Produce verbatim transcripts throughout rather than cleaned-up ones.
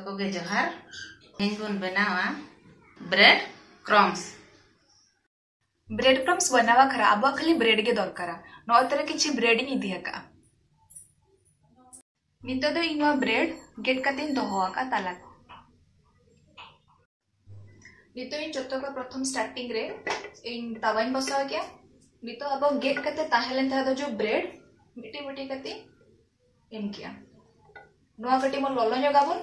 ᱠᱚᱜᱮ ᱡᱚᱦᱟᱨ᱾ ᱛᱮᱦᱮᱧ ᱵᱚᱱ ᱵᱮᱱᱟᱣᱟ ᱵᱨᱮᱰ ᱠᱨᱚᱢᱥ᱾ ᱵᱨᱮᱰ ᱠᱨᱚᱢᱥ ᱵᱮᱱᱟᱣ ᱵᱟᱠᱷᱨᱟ ᱟᱵᱚᱣᱟᱜ ᱠᱷᱟᱹᱞᱤ ᱵᱨᱮᱰ ᱜᱮ ᱫᱚᱨᱠᱟᱨᱟ᱾ ᱱᱚᱜᱼᱚᱭ ᱛᱚᱨᱟ ᱠᱤᱪᱷᱤ ᱵᱨᱮᱰ ᱤᱧ ᱤᱫᱤ ᱟᱠᱟᱫᱼᱟ᱾ ᱱᱤᱛᱚᱜ ᱫᱚ ᱤᱧ ᱱᱚᱣᱟ ᱵᱨᱮᱰ ᱜᱮᱫ ᱠᱟᱛᱮᱧ ᱫᱚᱦᱚ ᱟᱠᱟᱫ ᱛᱟᱞᱟ᱾ ᱱᱤᱛᱚᱜ ᱤᱧ ᱡᱚᱛᱚ ᱠᱷᱚᱱ ᱯᱨᱚᱛᱷᱚᱢ ᱥᱴᱟᱨᱴᱤᱝ ᱨᱮ ᱤᱧ ᱛᱟᱣᱟᱧ ᱵᱚᱥᱟᱣ ᱠᱮᱜᱼᱟ᱾ ᱱᱤᱛᱚᱜ ᱟᱵᱚ ᱜᱮᱫ ᱠᱟᱛᱮ ᱛᱟᱦᱮᱸ ᱞᱮᱱ ᱛᱟᱦᱮᱸ ᱫᱚ ᱡᱚ ᱵᱨᱮᱰ ᱢᱤᱫᱴᱤᱡ ᱢᱤᱫᱴᱤᱡ ᱠᱟᱛᱮ ᱮᱢ ᱠᱮᱜᱼᱟ᱾ ᱱᱚᱣᱟ ᱠᱟᱹᱴᱤᱡ ᱵᱚᱱ ᱞᱚᱞᱚ ᱧᱚᱜ ᱟᱵᱚᱱ᱾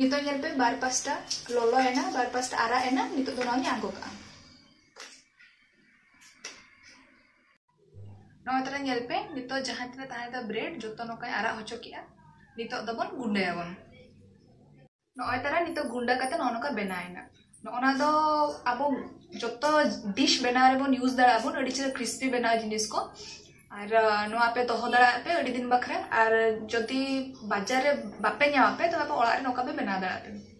ᱱᱤᱛᱚᱜ ᱧᱮᱞ ᱯᱮ, ᱵᱟᱨ ᱯᱟᱥᱴᱟ ᱞᱚᱞᱚᱭᱮᱱᱟ, ᱵᱟᱨ ᱯᱟᱥᱴᱟ ᱟᱨᱟᱜ ᱮᱱᱟ᱾ ᱱᱤᱛᱚᱜ ᱫᱚ ᱱᱚᱣᱟᱧ ᱟᱬᱜᱚ ᱠᱟᱜᱼᱟ᱾ ᱱᱚᱜᱼᱚᱭ ᱛᱚᱨᱟ ᱧᱮᱞ ᱯᱮ, ᱱᱤᱛᱚᱜ ᱡᱟᱦᱟᱸ ᱛᱤᱱᱟᱹᱜ ᱛᱟᱦᱮᱸ ᱠᱟᱱᱟ ᱵᱨᱮᱰ, ᱡᱚᱛᱚ ᱱᱚᱝᱠᱟᱧ ᱟᱨᱟᱜ ᱦᱚᱪᱚ ᱠᱮᱜᱼᱟ᱾ ᱱᱤᱛᱚᱜ ᱫᱚᱵᱚᱱ ᱜᱩᱸᱰᱟᱹᱭᱟᱵᱚᱱ᱾ ᱱᱚᱜᱼᱚᱭ ᱛᱚᱨᱟ ᱱᱤᱛᱚᱜ ᱜᱩᱸᱰᱟᱹ ᱠᱟᱛᱮ ᱱᱚᱜᱼᱚ ᱱᱚᱝᱠᱟ ᱵᱮᱱᱟᱣ ᱮᱱᱟ᱾ ᱱᱚᱜᱼᱚ ᱱᱟ ᱫᱚ ᱟᱵᱚ ᱡᱚᱛᱚ ᱰᱤᱥ ᱵᱮᱱᱟᱣ ᱨᱮᱵᱚᱱ ᱤᱭᱩᱡᱽ ᱫᱟᱲᱮᱭᱟᱜᱼᱟ ᱵᱚᱱ, ᱟᱹᱰᱤ ᱪᱮᱦᱨᱟ ᱠᱨᱤᱥᱯᱤ ᱵᱮᱱᱟᱣ ᱡᱤᱱᱤᱥ ᱠᱚ᱾ ᱟᱨ, ᱟᱸ, ᱱᱚᱣᱟ ᱯᱮ ᱫᱚᱦᱚ ᱫᱟᱲᱮᱭᱟᱜ ᱯᱮ ᱟᱹᱰᱤ ᱫᱤᱱ ᱵᱟᱠᱷᱨᱟ᱾ ᱟᱨ ᱡᱩᱫᱤ ᱵᱟᱡᱟᱨ ᱨᱮ ᱵᱟᱯᱮ ᱧᱟᱢᱟ ᱯᱮ, ᱛᱚᱵᱮ ᱟᱯᱮ ᱚᱲᱟᱜ ᱨᱮ ᱱᱚᱝᱠᱟ ᱯᱮ ᱵᱮᱱᱟᱣ ᱫᱟᱲᱮᱭᱟᱜᱼᱟ ᱯᱮ᱾